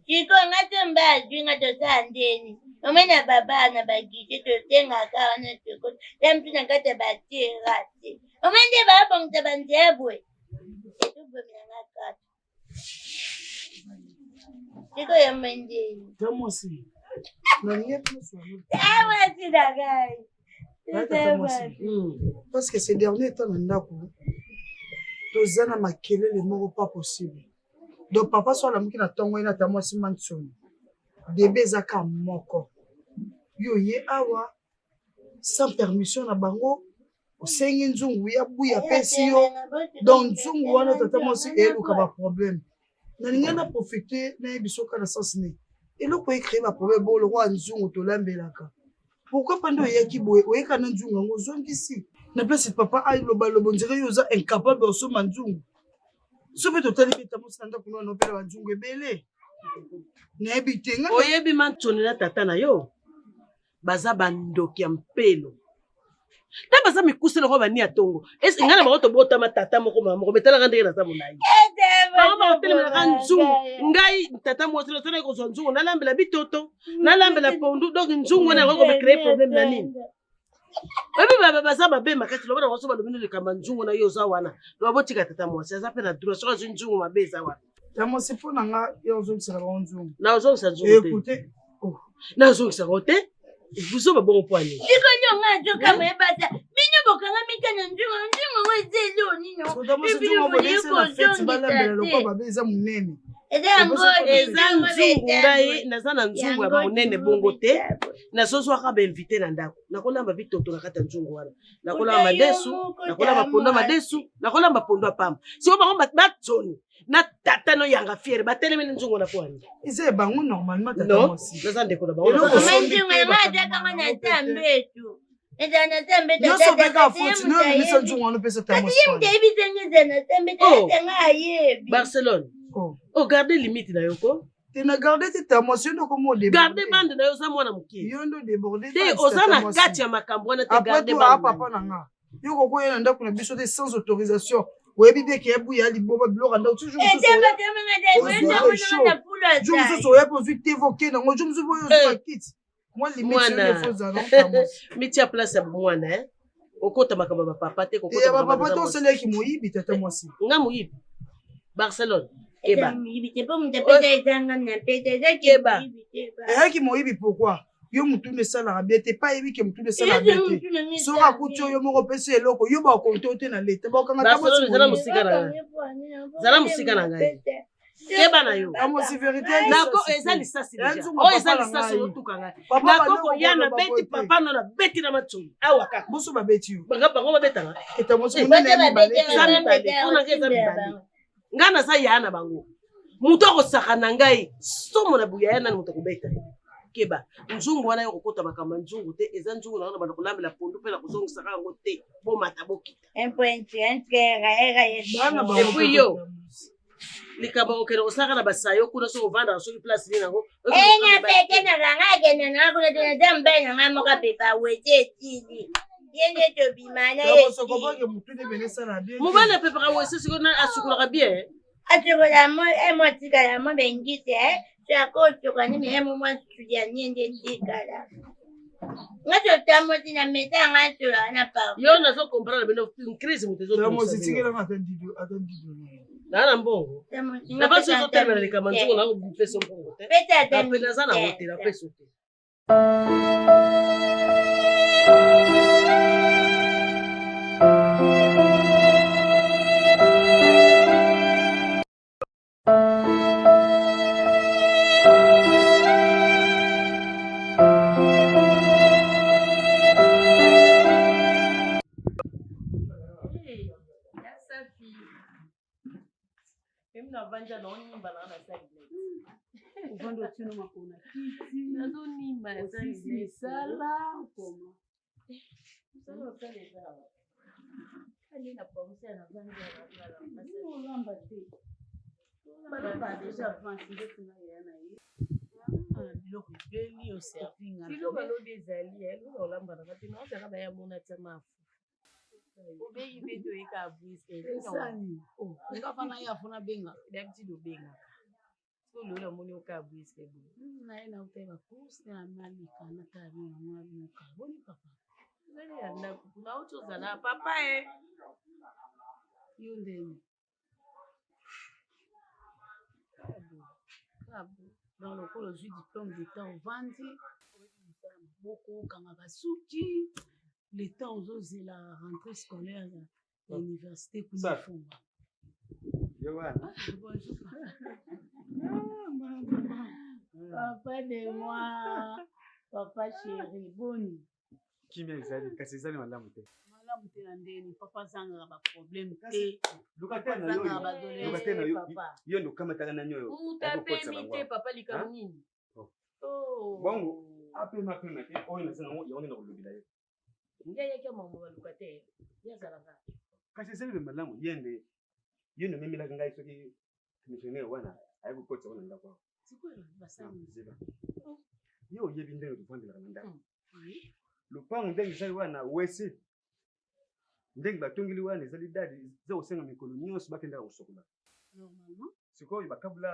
H: Sikoyo nga te mba azwi nga, tosala ndeni omoi na baba na bagide tosengaka wana sikoyo ya mutu na kati ya baterase omoi nde babongisa banzela boye etobomela nga kaka sikoyo omoi ndeni.
I: Ta mwasi. Nalingi mpe naswana.
H: Mwasi na ngai.
I: Tata mwasi. Parce que ces derniers temps na ndako toza na makelele moko pas possible. Donc papa so alamuki na ntongo ye na ta mwasi mansoni debe eza ka moko. Yo ye awa sans permission na bango osengi nzungu ya buya apesi yo. Donc nzungu wana tata mwasi eyeluka baproblème. Nalingi na profite nayebi soki na sens nini eloko ecrée baproblème bongo lokola nzungu tolambelaka. Pourquoi pa nde oyaki boye oyeka na nzungu yango ozongisi na place papa alobaloba ondire yo oza incapable osomba nzungu? So mpe totali mpe tamosi na ndako nwana opela banzungu ebele, nayebi te nga.
E: Oyebi Mansoni na tata na yo baza bandoki ya mpelo ta, baza mikuse lokola bani ya tongo. Ese ngai na bango tobotama tata moko mama moko, metalaka ndenge naza molai. Bango bakotelemelaka nzungu. Ngai tata mwasi nasalaki kozwa nzungu nalambela bitoto, nalambela pondu. Donc nzungu wana yango ekocréer problème na nini? Oyebi baza mabe makasi. Loba na so balobi no likambo ya nzungu na yo oza wana, loba botika tata mwasi aza mpe na droit soki azwi nzungu mabe eza wana.
I: Tamosi, mpo na nga yo ozongisela bango nzungu.
E: Nazongisa nzungu te.
I: Écoute.
E: Nazongisa yango te, buzoba bongo mpo ani?
H: Sikoyo nga nzoka moyebata bino bokangami te na nzungu. Nzungu yango eza elo nini?
I: Tamosi, nzungu bolesi na feti balambela lokola babe eza monene.
H: Eza yango.
E: Eza nzungu. Ngai naza na nzungu ya monene bongo te. Nazozwaka bainvité na ndako, nakolamba bitoto na kati ya nzungu wana, nakolamba madesu, nakolamba pondu ya madesu, nakolamba pondu ya pamba. Siko bango batsoni na tata no yanga fiere batelemeli nzungu wana po ani?
I: Eza ya bango normalement, tata
E: Non,
I: mwasi.
E: naza ndeko na bango.
I: Eloko
H: Mama, nzungu yango azakanga na sa mbetu, ezala na sa mbetu.
I: Nyonso mpe kaka foti no ebimisa nzungu wana opesa
H: Kasi
I: tamosi.
H: ye moto ayebisanga ezala na sa mbetu.
E: Oh.
H: Ayebisanga ayebi.
E: Barcelone, o garde limite na yo ko.
I: Te, na garde te, tamosi, yo nde okoma odéborde.
E: Garde bande na yo, oza mwana moke.
I: Yo nde odéborde.
E: Te, oza na kati ya makambo wana te.
I: Après
E: Garde
I: tout aa
E: bande na yo.
I: papa na nga, yo kokoya na ndako na biso te sans autorisation. Oyebi bien ke yabuya liboma biloko ya ndako toujours. Jour mosusu oya mpe ozwi te voke nango, jour mosusu oyo ozwi bakiti mwa limite.
E: Mwana.
I: Yo nde faut ozala tamosi.
E: Mitia place ya mwana, eh? Okota makambo ya bapapa te, kokota
I: Ya
E: makambo
I: bapapa
E: ya
I: te,
E: mwasi.
I: osalaki moyibi, tata mwasi.
E: Nga moyibi? Barcelone, keba.
H: Moyibi te, mpo moto apesa ezanga na pesa eza.
E: Keba.
I: Eyaki moyibi pourquoi? Yo mutuna esalaka bien te, pa ayebi ke mutuna esalaka bien te. Soki akuti oyo moko opesi eloko, yo bakonte yo te na leta, bakokanga.
E: Barcelone, zala mosika na ngai, zala mosika na ngai, keba na yo.
I: Amosi, vérité.
E: Nako eza lisasi déjà oyo eza lisasi otuka ngai. Nako koya na beti papa no na beti na matsoni awa kaka.
I: Boso babeti yo.
E: Bango bango babetanga.
I: Eta mosi.
E: Eza mibale mpona ngai, eza mibale. Ngai naza ya na bango, moto akosaka na ngai somo na buyaya nani moto akobeta ye.
K: Keba nzungu wana yo kokota makambo ya nzungu te, eza nzungu na nga na banda kolambela pondu mpe na kozongisaka yango te. Bomata bokita. Et puis yo likambo okende kosalaka na basayo kuna soki ovandaka soki place nini yango
H: ena pete na nga akende na kuna te naza mobali na ngai moko apepa wete etili ye nde tobima na ye
K: mobali apepaka wese sikoyo asukolaka bien
H: asukola mo emo atikala mo bengisi e akosuka nini emo mwa sudia nie nde etikala nga totambosi na mesa yanga asolaka na par
K: yo nazo comprendre bino crise moto ezoaa na mbongo na basi ozotelemela likambo nzongo nakopesa mbongo te naza nango te napesa te
E: Ovanda otiano makolo na kiti
J: nazonimba
E: osilisi misala okoma
J: mosala osala eza awa nde na pangusa na vandi
E: olamba te balamba deja avance ndeti na yaya na ye
J: biloko ebeli oservi nga biloko alobi ezali eloko olamba nanga te naozaka baya mona tia mafu obengi mpe toyeka abwise
E: esani nga fana ye afuna benga
J: d'habitude obengaka sikoyo lelo namoni oka abwise boye
E: naye nauta ye bacourse nde naleka natala bino namona bino ka boni papa
J: ozali ya ndako kuna auti ozala papa e
E: yo ndeni donc lokola ozwi diplôme d'état ovandi oyebi mosala maboko okanga basuki le temps ozozela rentrée scolaire ya université kuna efongwa. Bonjour. Papa de moi, papa chéri, boni.
L: Kimia ezali kasi ezali malamu te.
E: Malamu te na ndeni papa azangaka ba problème te.
L: Luka te na yo. Luka te na yo. Yo ndo kamataka nani oyo.
J: Utapemi te papa likambo nini?
L: Oh. Bongo apema pema te oyo naza nango yango nde nakolobela ye.
J: Ye ayaki mambo baluka te ye azalaka.
L: Kasi ezali mpe malamu ye nde ye nde omemelaki ngai soki missionnaire wana aye kokotisa ngo na ndako awa.
E: Sikoyo basali.
L: Zela. Yo oyebi ndenge tovandelaka na ndako. Lopango ndenge ezali wana wese ndenge batongeli wana ezali dadi eza kosenga mikolo nyonso bakendaka kosokola.
E: Normalement.
L: Sikoyo bakabula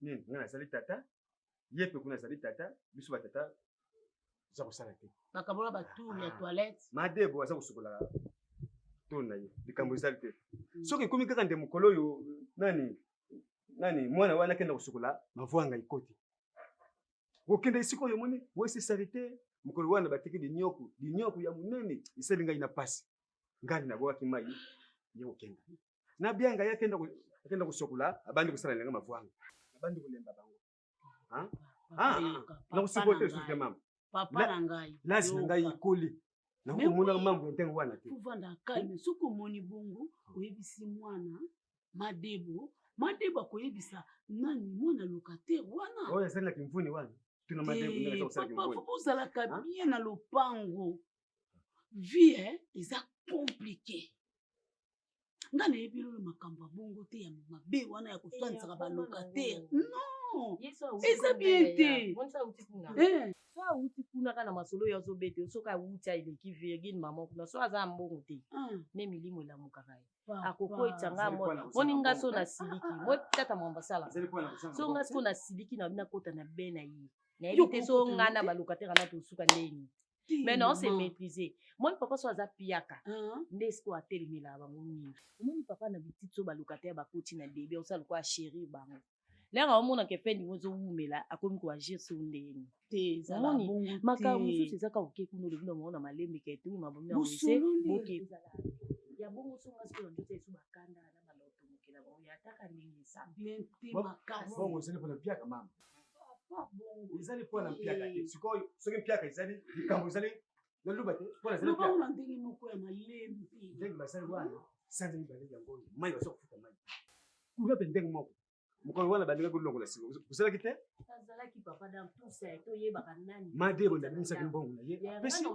L: nini ngai nazali tata ye mpe kuna azali tata biso batata aza kosala te
E: bakabola batour ya toilette
L: madebo aza kosukola to na ye likambo ezali te soki ekomi kaka nde mokolo oyo nani nani mwana wana akenda kosukola mavwanga ekoti okende esika oyo omoni wesi salite mokolo wana batiki linyoku linyoku ya monene esali ngai na pasi ngai nabwakaki mai ye kokenda na bianga ye akenda akenda kosokola abandi kosala ndenge mavwanga abandi kolemba bango nakosupporte lisusu te mama
E: papa na ngai
L: lasi na ngai ekoli nakomonaka mambo ya ntango wana te
E: ovanda kalme soki omoni bongo oyebisi mwana madebo madebo akoyebisa nani mwana locataire wana
L: oyo azali na kimvuni wana tuna madebo ndenge aza kosala
E: papa
L: kimvuni
E: fo ozalaka bien na lopango vie eza compliqué nga nayebi lolo makambo ya bongo te ya mabe wana ya koswanisaka balocataire non eza bien te
J: eh. so awuti kuna kaka na masolo oyo azobete soki awuti aleki virgile mama kuna so aza na mbongo te ah. nde milimo elamukaka ye akokwetisa nga moni nga so nasiliki mo tata mwamba asala so nga siko nasiliki na nakota na be na ye nayebi te so nga na balocataire ana tosuka ndeni mais non se maîtriser moni papa so aza piaka nde sikoyo atelemelaka bango mingi omoni papa na bititi so balocataire bakoti na debut osala lokola chérir bango lere aomonaka efe ndingo ezowumela akomi koagir so ndeni omoni makambo mosusu eza kaka oke kuna olobi na bango na malembe ketu mabomi na wese boke ezala ya bongo so nga sikoyo na nzoto esu bakanda na banda kotomokela bango ya ataka ndenge eza
L: bongo ezali mpona mpiaka mama ezali mpona mpiaka te sikoyo soki mpiaka ezali likambo ezali naluba te mpona ezali
E: lobango na ndenge moko ya malembe
L: ndenge basali wana sanza mibale yango oyo mai baza kofuta mai kuna mpe ndenge moko. Mokolo wana balingaki kolongola siko. Osalaki te?
J: Azalaki papa dans tout ça, toyebaka nani.
L: Madero nde abimisaki mbongo na ye. Apesi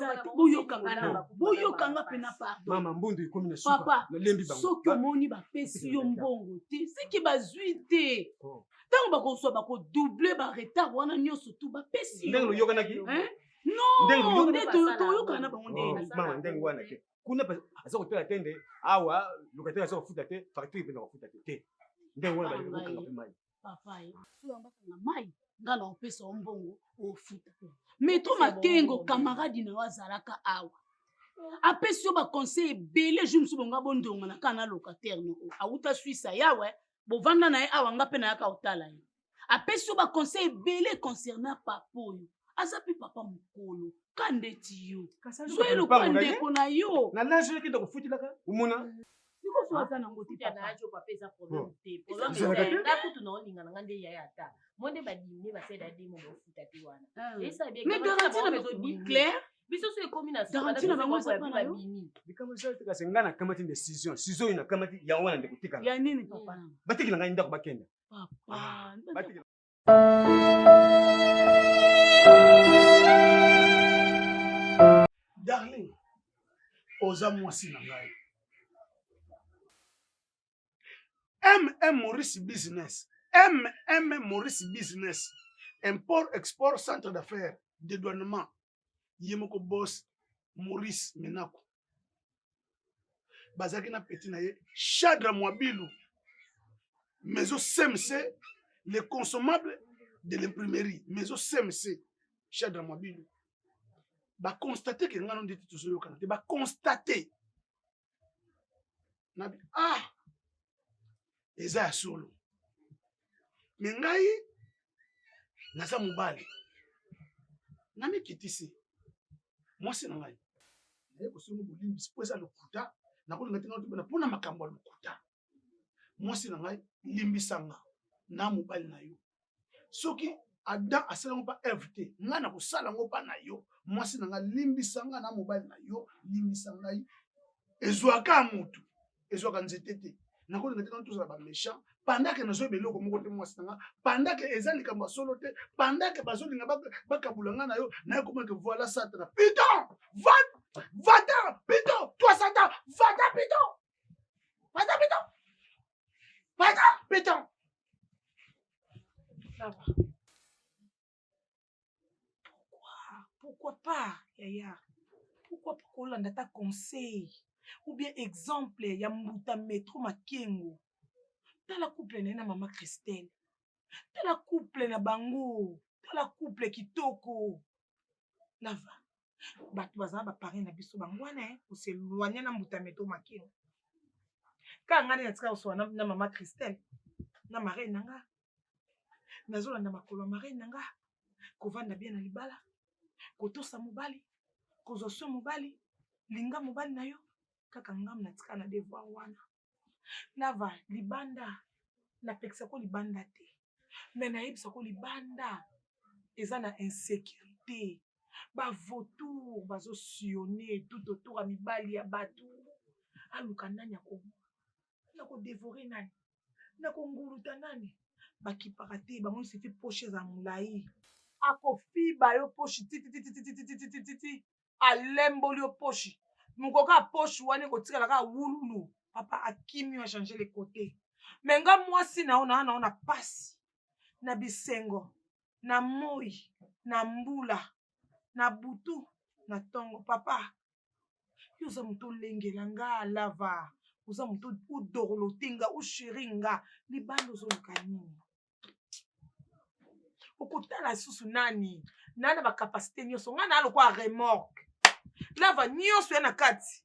L: ateki.
E: Boyokanga na boyokanga pena pardon.
L: Mama mbundu ekomi na suka.
E: Papa,
L: Nalembi bango.
E: soki omoni bapesi yo mbongo te, seke bazwi te. Ntango bakozwa bakodouble ba retard wana nyonso tu bapesi yo.
L: Ndenge loyokanaki?
E: Hein?
L: Ndenge
E: Non,
L: loyokana-
E: nde toyokana na bango ndenge.
L: Oh, mama ndenge wana te. Kuna pe aza kotala te nde awa locataire aza kofuta te, facture mpe na kofuta te. Te. Ndenge wana balingi kokanga mpe mai.
E: Papa ye, soki yango bakanga mai, nga na opesa yo mbongo ofuta. Metro Makengo camarade na yo azalaka awa. Apesi yo ba conseil ebele jour mosusu bonga bondongana kaka na locataire no oyo. Awuta Suisse ayawe, bovanda na ye awa nga mpe nayaka kotala ye. Apesi yo ba conseil ebele concernant papa oyo. Aza mpe papa mokolo ka ndeti yo. Zwa ye lokola ndeko na yo.
L: Na l'âge oyo akenda kofutelaka omona
E: Sikoyo aza nango te
J: Kuta na
E: papa.
J: ajo papa eza problème te. Problème
L: Ezalaka
J: eza
L: te?
J: nga kutu na olinga na nga nde yaya ata. Mo nde badimine basala demo baofuta te wana. Esa bien
E: Mais garantie na
J: bango
E: bango
J: ezodimine.
E: clair.
J: Biso so ekomi na suka,
E: Garantie na bango eza
J: ya
E: pa na yo?
J: babimi.
L: likambo eza te kasi ngai nakamati décision sizo oyo nakamati yango wana nde kotikala
E: Ya nini papa?
L: batikela ngai ndako bakenda
E: Papa.
L: batikela
F: Darling, oza mwasi na ngai. MM Maurice Business, MM Maurice Business, import export centre d'affaires, dédouanement. Ye moko boss Maurice Menako. Bazalaki na petit na ye Chadra Mwabilu, maison CMC, le consommable de l'imprimerie, maison CMC, Chadra Mwabilu. Ba constate ke ngano ndeti tozoyokana te, ba constate na ah eza ya solo me ngai naza mobali namikitisi mwasi na ngai naye kosenga bolimbisi mpo eza lokuta nakolinga te ngai mpo na makambo ya lokuta mwasi na ngai limbisa nga na mobali na yo soki adam asala yango mpa eve te ngai nakosala yango mpa na yo mwasi na ngai limbisa nga na mobali na yo limbisa ngai ezwaka motu ezwaka nzete te nakolinga te ngai tozala baméchant pendant ke nazoyeba eloko moko te mwasi na nga pendant ke eza likambo ya solo te pendant ke bazolinga bakabula nga na yo naye komona ke voilà satana piton va va-t'en piton toi satan va-t'en piton va-t'en piton va-t'en piton
B: Ça va. Pourquoi? Pourquoi pas, Yaya? Pourquoi pas kolanda ta conseil ou bien exemple ya mbuta metro makengo? Tala couple na ye na mama Christelle. Tala couple na bango. Tala couple kitoko. Lava. Bato bazala ba parrain na biso bango wana eh, koseloigne na mbuta metro makengo. Kaka ngai nde natika kosola na, na mama Christelle na marraine na nga. Nazolanda makolo ya marraine na nga, kovanda bien na libala, kotosa mobali, kozwa soin mobali, linga mobali na yo, kaka ngam natika na devoir wana. Lava libanda, napekisa ko libanda te, mais nayebisa ko libanda eza na insécurité. Ba vautours bazo sillonner tout autour ya mibali ya bato. Aluka nani ako nako dévorer nani? Nako nguluta nani? Bakipaka te, bango il suffit poche ezala molayi. Akofiba yo poche tititititititititi alemboli yo poche. Mokolo kaka poche wana ekotikala kaka wululu, papa akimi yo a changer le cote. Mais nga mwasi na yo naa na yo na pasi, na bisengo, na moyi, na mbula, na butu, na tongo papa. Yo oza moto olengela nga lava, oza moto odorlote nga, osheri nga, libanda ozoluka nini? Okotala lisusu nani? Na na ba capacité nyonso, nga na lokola remorque. Lava nyonso ya na kati.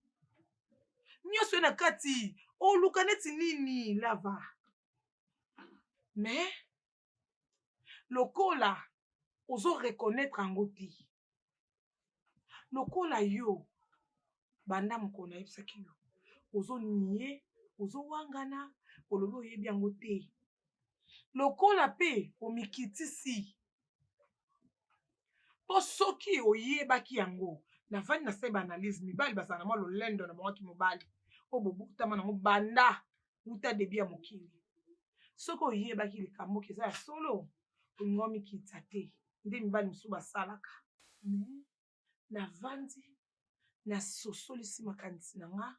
B: Nyonso ya na kati. Oluka neti nini lava? Mais lokola ozo reconnaître yango te. Lokola yo banda mokolo nayebisaki yo ozo nie, ozowangana, olobi oyebi yango te. Lokola pe omikitisi po soki oyebaki yango, navandi nasali ba analyse, mibali bazala na mwa lolendo na bango ya kimobali oyo bobotama nango banda wuta debut ya mokili. Soki oyebaki likambo ke eza ya solo, olingi omikitisa te nde mibali mosusu basalaka. Mais navandi nasosolisi makanisi na nga,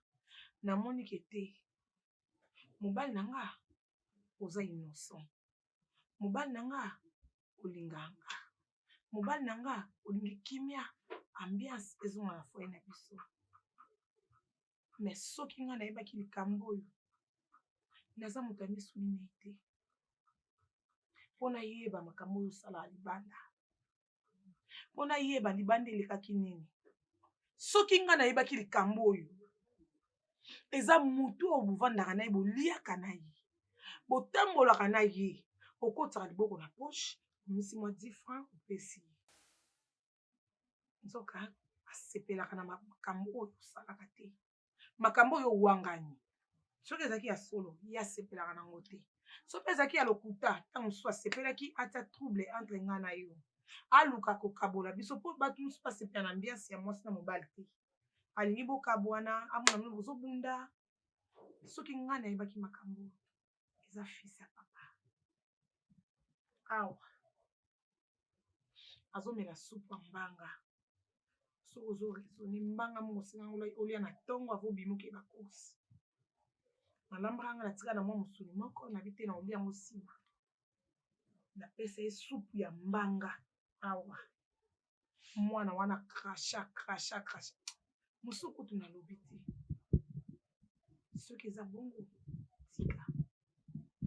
B: namoni ke te mobali na nga oza innocent, mobali na nga olingaka nga, mobali na nga olingi kimia, ambiance ezonga na foyer na biso. Mais soki nga nayebaki likambo oyo, naza moto ya misu minei te mpo nayeba makambo oyo osalaka libanda, mpo nayeba libanda elekaki nini. Soki nga nayebaki likambo oyo, eza motu oyo bovandaka na ye, boliaka na ye, botambolaka na ye, okotisaka liboko na poche, obimisi mwa 10 francs opesi ye. Nzoka asepelaka na makambo oyo osalaka te, makambo oyo owangani. Soki ezalaki ya solo, ye asepelaka nango te. Soki ezalaki ya lokuta, ntango mosusu asepelaki atia trouble entre nga na yo, aluka kokabola biso, mpo bato mosusu basepela na ambiance ya mwasi na mobali te. Alingi bokabwana, amona bino bozobunda. Soki nga nayebaki makambo oyo, eza fils ya papa awa azomela supu ya mbanga. Soki ozo raisonne mbanga moko osenga olia na ntongo avo obima okei ba course. Nalambaka nga natika na mwa mosuni moko nabi te na olia yango nsima. Napesa ye supu ya mbanga awa. Mwana wana cracha cracha cracha. Mosusu kutu nalobi te. Soki eza bongo tika.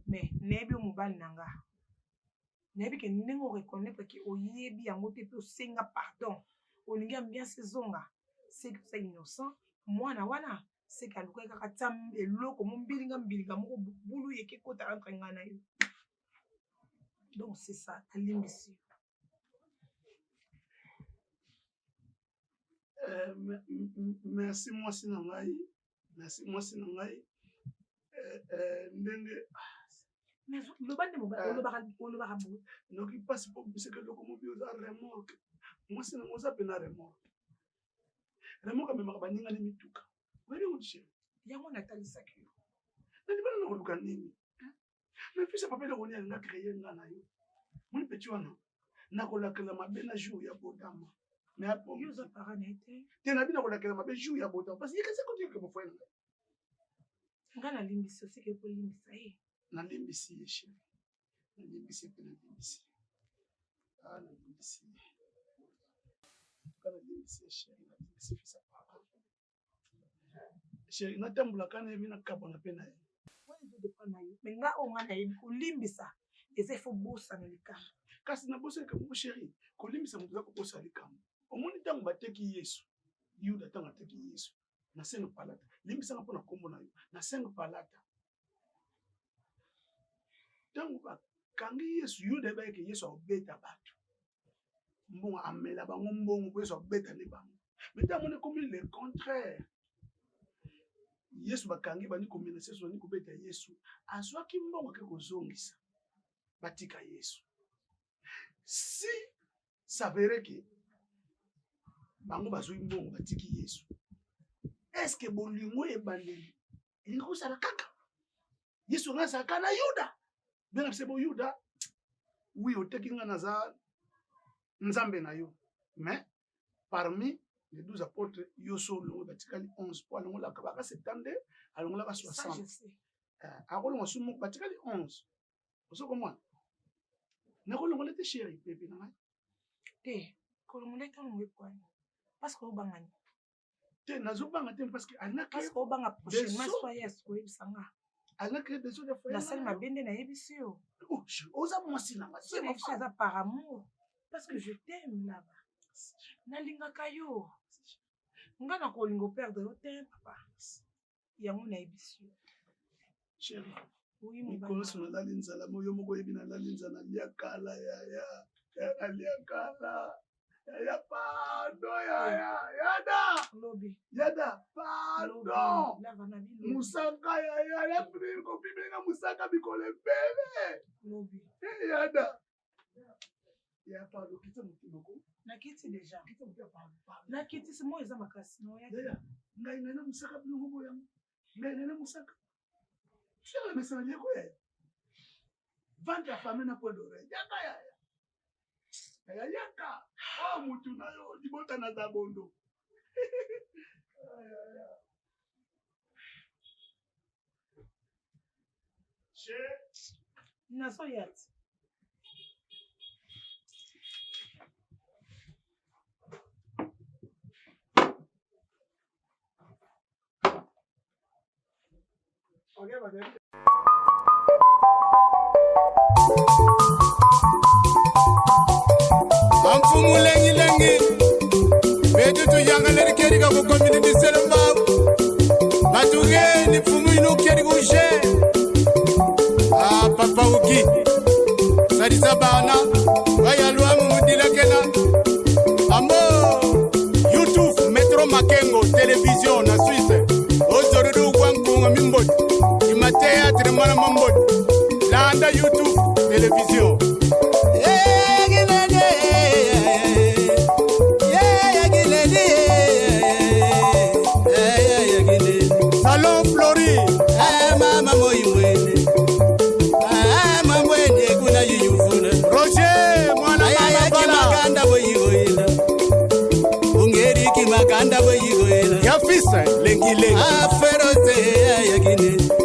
B: Mais nayebi yo mobali na nga. Nayebi ke ndenge o reconnaître ke oyebi yango te pe osenga pardon, olingi ambiance ezonga, c'est que oza innocent. Mwana wana c'est que alukaki kaka atia eloko mo mbilinga mbilinga moko bulu yeke ekota entre nga na yo. Donc c'est ça, nalimbisi yo.
F: Merci mwasi na ngai, merci mwasi na ngai. Ndenge
B: Mais loba nde mobali, olobaka boye.
F: Noki mpasi mpo bisika eloko mobi oza remorque. Mwasi na ngai oza pena remorque. Remorque amemaka baninga na mituka. Oyebi yango chérie?
B: Yango natalisaki yo.
F: Na libala na koluka nini? Mais fils ya papa eloko nini alinga créer nga na yo? Moni petit wana nakolakela mabe na jour ya botama. Mais apo
B: Yo oza parent na ye te.
F: Te na bino nakolakela mabe jour ya botama parce que ye kasi akoki kokende foyer na ngai.
B: Nga nalimbisi yo, seke kolimbisa ye.
F: Nalimbisi ye chérie. Nalimbisi ye pe nalimbisi ye. Ah, nalimbisi ye. Nga nalimbisi ye chérie, nalimbisi fils ya papa. Chérie, natambolaka na ye, mi nakabwana pe na ye.
B: Wana ezo dépend na yo. Mais nga oyo nga nayebi kolimbisa eza il faut bosana likambo.
F: Kasi nabosani likambo chérie, kolimbisa moto eza kobosana likambo. Omoni ntango bateki Yesu, Yuda ntango ateki Yesu na 5 palata, limbisanga mpo na kombo na yo, na 5 palata. Ntango bakangi Yesu, Yuda ayebaki ke Yesu akobeta bato. Mbongo amela bango mbongo po Yesu akobeta nde bango. Mais ntango amoni ekomi le contraire, Yesu bakangi bandi komenace Yesu, bandi kobeta Yesu, azwaki mbongo ake kozongisa, batika Yesu. Si s'avérait que bango bazwi mbongo batiki Yesu, est-ce que bolingo ebandeli elingi kozala kaka Yesu nga azalaka na Yuda? Benga biso bo Yuda, oui oteki nga naza nzambe na yo, mais parmi les 12 apôtres yo so olongo batikali 11 po alongolaka baka 72 alongolaka 60. Akolonga su moko batikali 11. Ozo komona? Nakolongola te chérie bébé na ngai.
B: Te, kolongola te olongo ekwani. Parce que obanga nini?
F: Te, nazobanga te parce que alingaki
B: Parce que obanga prochainement sois yes koyebisa nga.
F: Alingaki besoin de foyer.
B: Nasali mabe nde nayebisi yo.
F: Oh, oza mwasi na nga.
B: Soki nayebisi eza par amour. Parce que je t'aime là-bas. Nalingaka yo. Nga nakolinga operdre yo te papa. Yango nayebisi yo.
F: Chérie.
B: Oui,
F: mikolo nyonso nalali nzala, mo yo moko oyebi nalali nzala, nalia kala yaya, yaya nalia kala yaya, pardon yaya, yada
B: lobi,
F: yada pardon, mosaka yaya, kopimeli nga mosaka mikolo ebele
B: lobi,
F: yada ya pardon, kita motema ko
B: nakiti deja,
F: kita motema pardon, pardon,
B: nakiti si moi eza makasi no
F: yaya, ngai ngai na mosaka bilongo boyango, ngai ngai na mosaka. Sala mesana lieko yaya. Vente ya famille na point d'oreille. Yaka yaya. Yaya yaka. Oh mutu na yo libota na zabondo.
B: Nazoya te.
A: Bamfumu lengilengi betu tuyangaleri keri ka ku community Selembao batugeni mfumu inu keri kushe ah papa uki salisa bana bayalwamu mudilakela ambo youtube metro makengo television na suisse ozorudu gwankunga mimboti imateatre mwana mamboti landa youtube television. Salon Flori.
M: Mama moi mwene. Mama mwene kuna yuyufuna.
A: Roger mwana mama bala.
M: Kimakanda boyigoyela. Ungeri kimakanda boyigoyela.
A: Ya fils lengi lengi.
M: Aferose ayagine.